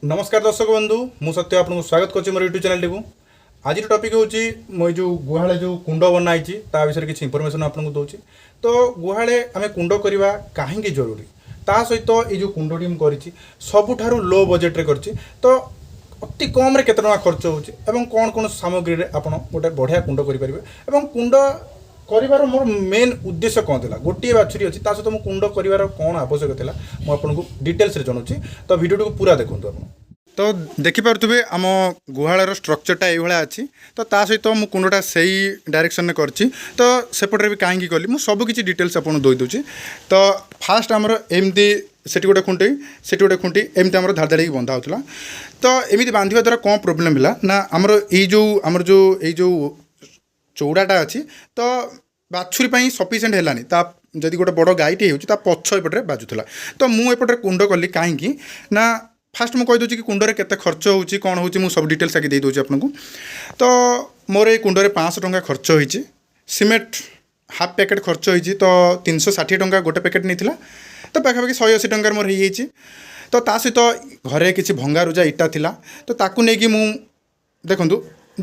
ନମସ୍କାର ଦର୍ଶକ ବନ୍ଧୁ, ମୁଁ ସତ୍ୟ ଆପଣଙ୍କୁ ସ୍ୱାଗତ କରୁଛି ମୋର ୟୁଟ୍ୟୁବ୍ ଚ୍ୟାନେଲଟିକୁ। ଆଜିର ଟପିକ୍ ହେଉଛି, ମୁଁ ଏଇ ଯେଉଁ ଗୁହାଳେ ଯେଉଁ କୁଣ୍ଡ ବନା ହେଇଛି, ତା ବିଷୟରେ କିଛି ଇନଫର୍ମେସନ୍ ଆପଣଙ୍କୁ ଦେଉଛି। ତ ଗୁହାଳେ ଆମେ କୁଣ୍ଡ କରିବା କାହିଁକି ଜରୁରୀ, ତା ସହିତ ଏଇ ଯେଉଁ କୁଣ୍ଡଟି ମୁଁ କରିଛି, ସବୁଠାରୁ ଲୋ ବଜେଟ୍ରେ କରିଛି, ତ ଅତି କମ୍ରେ କେତେ ଟଙ୍କା ଖର୍ଚ୍ଚ ହେଉଛି ଏବଂ କ'ଣ କ'ଣ ସାମଗ୍ରୀରେ ଆପଣ ଗୋଟେ ବଢ଼ିଆ କୁଣ୍ଡ କରିପାରିବେ ଏବଂ କୁଣ୍ଡ କରିବାର ମୋର ମେନ୍ ଉଦ୍ଦେଶ୍ୟ କ'ଣ ଥିଲା, ଗୋଟିଏ ବାଛୁରୀ ଅଛି, ତା ସହିତ ମୁଁ କୁଣ୍ଡ କରିବାର କ'ଣ ଆବଶ୍ୟକ ଥିଲା, ମୁଁ ଆପଣଙ୍କୁ ଡିଟେଲ୍ସରେ ଜଣାଉଛି। ତ ଭିଡ଼ିଓଟିକୁ ପୁରା ଦେଖନ୍ତୁ ଆପଣ। ତ ଦେଖିପାରୁଥିବେ, ଆମ ଗୁହାଳର ଷ୍ଟ୍ରକ୍ଚରଟା ଏଇଭଳିଆ ଅଛି। ତ ତା ସହିତ ମୁଁ କୁଣ୍ଡଟା ସେଇ ଡାଇରେକ୍ସନରେ କରିଛି। ତ ସେପଟରେ ବି କାହିଁକି କଲି, ମୁଁ ସବୁ କିଛି ଡିଟେଲ୍ସ ଆପଣଙ୍କୁ ଦେଇଦେଉଛି। ତ ଫାଷ୍ଟ ଆମର ଏମିତି ସେଠି ଗୋଟେ ଖୁଣ୍ଟି, ସେଠି ଗୋଟେ ଖୁଣ୍ଟି, ଏମିତି ଆମର ଧାଡ଼ି ଧାଡ଼ିକି ବନ୍ଧା ହେଉଥିଲା। ତ ଏମିତି ବାନ୍ଧିବା ଦ୍ୱାରା କ'ଣ ପ୍ରୋବ୍ଲେମ୍ ହେଲା ନା, ଆମର ଏଇ ଯେଉଁ ଆମର ଯେଉଁ ଏଇ ଯେଉଁ ଚଉଡ଼ାଟା ଅଛି, ତ ବାଛୁରୀ ପାଇଁ ସଫିସିଏଣ୍ଟ ହେଲାନି। ତା ଯଦି ଗୋଟେ ବଡ଼ ଗାଈଟି ହେଉଛି, ତା ପଛ ଏପଟରେ ବାଜୁଥିଲା। ତ ମୁଁ ଏପଟରେ କୁଣ୍ଡ କଲି କାହିଁକି ନା, ଫାଷ୍ଟ ମୁଁ କହିଦେଉଛି କି କୁଣ୍ଡରେ କେତେ ଖର୍ଚ୍ଚ ହେଉଛି, କ'ଣ ହେଉଛି, ମୁଁ ସବୁ ଡିଟେଲ୍ସ ଆଗେ ଦେଇଦେଉଛି ଆପଣଙ୍କୁ। ତ ମୋର ଏଇ କୁଣ୍ଡରେ 500 ଟଙ୍କା ଖର୍ଚ୍ଚ ହୋଇଛି। ସିମେଣ୍ଟ ହାଫ୍ ପ୍ୟାକେଟ୍ ଖର୍ଚ୍ଚ ହୋଇଛି, ତ 360 ଟଙ୍କା ଗୋଟେ ପ୍ୟାକେଟ୍ ନେଇଥିଲା। ତ ପାଖାପାଖି 180 ଟଙ୍କାରେ ମୋର ହେଇଯାଇଛି। ତ ତା ସହିତ ଘରେ କିଛି ଭଙ୍ଗାରୁଜା ଇଟା ଥିଲା, ତ ତାକୁ ନେଇକି ମୁଁ ଦେଖନ୍ତୁ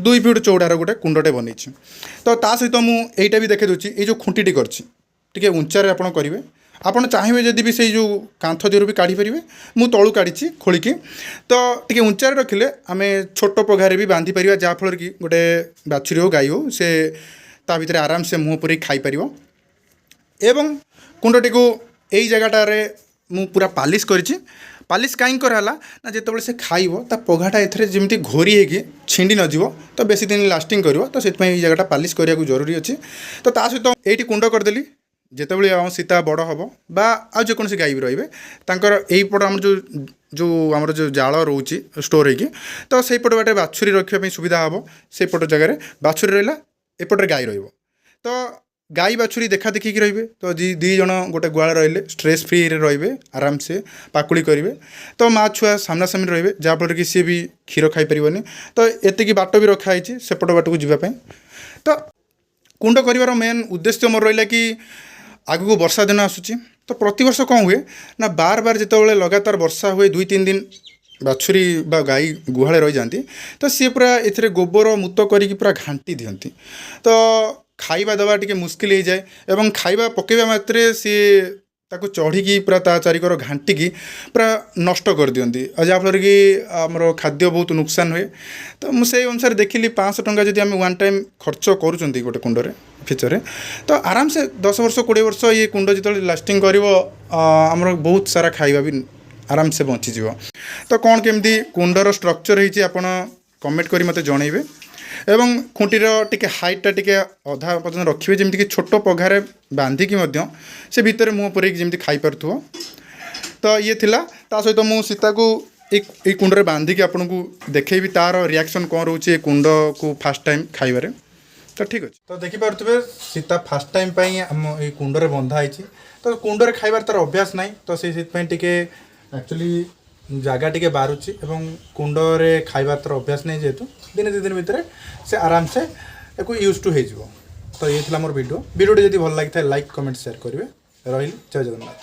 2 ଫୁଟ ଚଉଡ଼ାର ଗୋଟେ କୁଣ୍ଡଟେ ବନେଇଛି। ତ ତା ସହିତ ମୁଁ ଏଇଟା ବି ଦେଖାଇ ଦେଉଛି, ଏଇ ଯେଉଁ ଖୁଣ୍ଟିଟି କରିଛି, ଟିକେ ଉଞ୍ଚାରେ ଆପଣ କରିବେ। ଆପଣ ଚାହିଁବେ ଯଦି ବି ସେଇ ଯେଉଁ କାନ୍ଥ ଦେହରୁ ବି କାଢ଼ିପାରିବେ। ମୁଁ ତଳୁ କାଢ଼ିଛି ଖୋଳିକି। ତ ଟିକେ ଉଞ୍ଚାରେ ରଖିଲେ ଆମେ ଛୋଟ ପଘାରେ ବି ବାନ୍ଧିପାରିବା, ଯାହାଫଳରେ କି ଗୋଟେ ବାଛୁରୀ ହେଉ, ଗାଈ ହେଉ, ସେ ତା ଭିତରେ ଆରାମସେ ମୁହଁ ପୁରେଇ ଖାଇପାରିବ। ଏବଂ କୁଣ୍ଡଟିକୁ ଏଇ ଜାଗାଟାରେ ମୁଁ ପୁରା ପାଲିସ୍ କରିଛି। ପାଲିସ୍ କାହିଁକି କରାହେଲା ନା, ଯେତେବେଳେ ସେ ଖାଇବ, ତା ପଘାଟା ଏଥିରେ ଯେମିତି ଘୋରି ହେଇକି ଛିଣ୍ଡି ନଯିବ, ତ ବେଶୀ ଦିନ ଲାଷ୍ଟିଂ କରିବ। ତ ସେଥିପାଇଁ ଏଇ ଜାଗାଟା ପାଲିସ୍ କରିବାକୁ ଜରୁରୀ ଅଛି। ତ ତା ସହିତ ଏଇଠି କୁଣ୍ଡ କରିଦେଲି, ଯେତେବେଳେ ଆମ ସୀତା ବଡ଼ ହେବ ବା ଆଉ ଯେକୌଣସି ଗାଈ ବି ରହିବେ, ତାଙ୍କର ଏଇପଟ ଆମର ଯେଉଁ ଯେଉଁ ଆମର ଯେଉଁ ଜାଳ ରହୁଛି ଷ୍ଟୋର୍ ହେଇକି, ତ ସେଇପଟ ବାଟେ ବାଛୁରୀ ରଖିବା ପାଇଁ ସୁବିଧା ହେବ। ସେଇପଟ ଜାଗାରେ ବାଛୁରୀ ରହିଲା, ଏପଟରେ ଗାଈ ରହିବ। ତ ଗାଈ ବାଛୁରୀ ଦେଖା ଦେଖିକି ରହିବେ। ତ ଦୁଇ ଜଣ ଗୋଟେ ଗୁହାଳ ରହିଲେ ଷ୍ଟ୍ରେସ୍ ଫ୍ରିରେ ରହିବେ, ଆରାମସେ ପାକୁଳି କରିବେ। ତ ମା ଛୁଆ ସାମ୍ନାସାମ୍ନି ରହିବେ, ଯାହାଫଳରେ କି ସିଏ ବି କ୍ଷୀର ଖାଇପାରିବନି। ତ ଏତିକି ବାଟ ବି ରଖା ହେଇଛି ସେପଟ ବାଟକୁ ଯିବା ପାଇଁ। ତ କୁଣ୍ଡ କରିବାର ମେନ୍ ଉଦ୍ଦେଶ୍ୟ ମୋର ରହିଲା କି ଆଗକୁ ବର୍ଷା ଦିନ ଆସୁଛି। ତ ପ୍ରତିବର୍ଷ କ'ଣ ହୁଏ ନା, ବାର ବାର ଯେତେବେଳେ ଲଗାତାର ବର୍ଷା ହୁଏ, 2-3 ଦିନ ବାଛୁରୀ ବା ଗାଈ ଗୁହାଳେ ରହିଯାଆନ୍ତି, ତ ସିଏ ପୁରା ଏଥିରେ ଗୋବର ମୁତ କରିକି ପୁରା ଘାଣ୍ଟି ଦିଅନ୍ତି। ତ ଖାଇବା ଦେବା ଟିକେ ମୁସ୍କିଲ ହେଇଯାଏ ଏବଂ ଖାଇବା ପକାଇବା ମାତ୍ରେ ସିଏ ତାକୁ ଚଢ଼ିକି ପୁରା ତା ଚାରିକର ଘାଣ୍ଟିକି ପୁରା ନଷ୍ଟ କରିଦିଅନ୍ତି, ଆଉ ଯାହାଫଳରେ କି ଆମର ଖାଦ୍ୟ ବହୁତ ନୁକସାନ ହୁଏ। ତ ମୁଁ ସେଇ ଅନୁସାରେ ଦେଖିଲି, 500 ଟଙ୍କା ଯଦି ଆମେ ୱାନ୍ ଟାଇମ୍ ଖର୍ଚ୍ଚ କରୁଛନ୍ତି ଗୋଟେ କୁଣ୍ଡରେ ଫିଚରରେ, ତ ଆରାମସେ 10 ବର୍ଷ, 20 ବର୍ଷ ଇଏ କୁଣ୍ଡ ଯେତେବେଳେ ଲାଷ୍ଟିଂ କରିବ, ଆମର ବହୁତ ସାରା ଖାଇବା ବି ଆରାମସେ ବଞ୍ଚିଯିବ। ତ କ'ଣ କେମିତି କୁଣ୍ଡର ଷ୍ଟ୍ରକ୍ଚର୍ ହେଇଛି, ଆପଣ କମେଣ୍ଟ କରି ମୋତେ ଜଣାଇବେ। ଏବଂ ଖୁଣ୍ଟିର ଟିକେ ହାଇଟ୍ଟା ଟିକେ ଅଧା ପର୍ଯ୍ୟନ୍ତ ରଖିବେ, ଯେମିତିକି ଛୋଟ ପଘାରେ ବାନ୍ଧିକି ମଧ୍ୟ ସେ ଭିତରେ ମୁହଁ ପୁରେଇକି ଯେମିତି ଖାଇପାରୁଥିବ। ତ ଇଏ ଥିଲା। ତା ସହିତ ମୁଁ ସୀତାକୁ ଏଇ ଏଇ କୁଣ୍ଡରେ ବାନ୍ଧିକି ଆପଣଙ୍କୁ ଦେଖେଇବି, ତା'ର ରିଆକ୍ସନ୍ କ'ଣ ରହୁଛି ଏ କୁଣ୍ଡକୁ ଫାର୍ଷ୍ଟ ଟାଇମ୍ ଖାଇବାରେ। ତ ଠିକ୍ ଅଛି। ତ ଦେଖିପାରୁଥିବେ, ସୀତା ଫାର୍ଷ୍ଟ ଟାଇମ୍ ପାଇଁ ଆମ ଏଇ କୁଣ୍ଡରେ ବନ୍ଧା ହେଇଛି। ତ କୁଣ୍ଡରେ ଖାଇବାର ତା'ର ଅଭ୍ୟାସ ନାହିଁ, ତ ସେ ସେଥିପାଇଁ ଟିକେ ଆକ୍ଚୁଆଲି ଜାଗା ଟିକେ ବାରୁଛି ଏବଂ କୁଣ୍ଡରେ ଖାଇବାର ତା'ର ଅଭ୍ୟାସ ନାହିଁ ଯେହେତୁ, ଦିନେ 2 ଦିନ ଭିତରେ ସେ ଆରାମସେ ୟାକୁ ୟୁଜ୍ ଟୁ ହେଇଯିବ। ତ ଇଏ ଥିଲା ମୋର ଭିଡ଼ିଓ। ଭିଡ଼ିଓଟି ଯଦି ଭଲ ଲାଗିଥାଏ, ଲାଇକ୍, କମେଣ୍ଟ, ସେୟାର କରିବେ। ରହିଲି, ଜୟ ଜଗନ୍ନାଥ।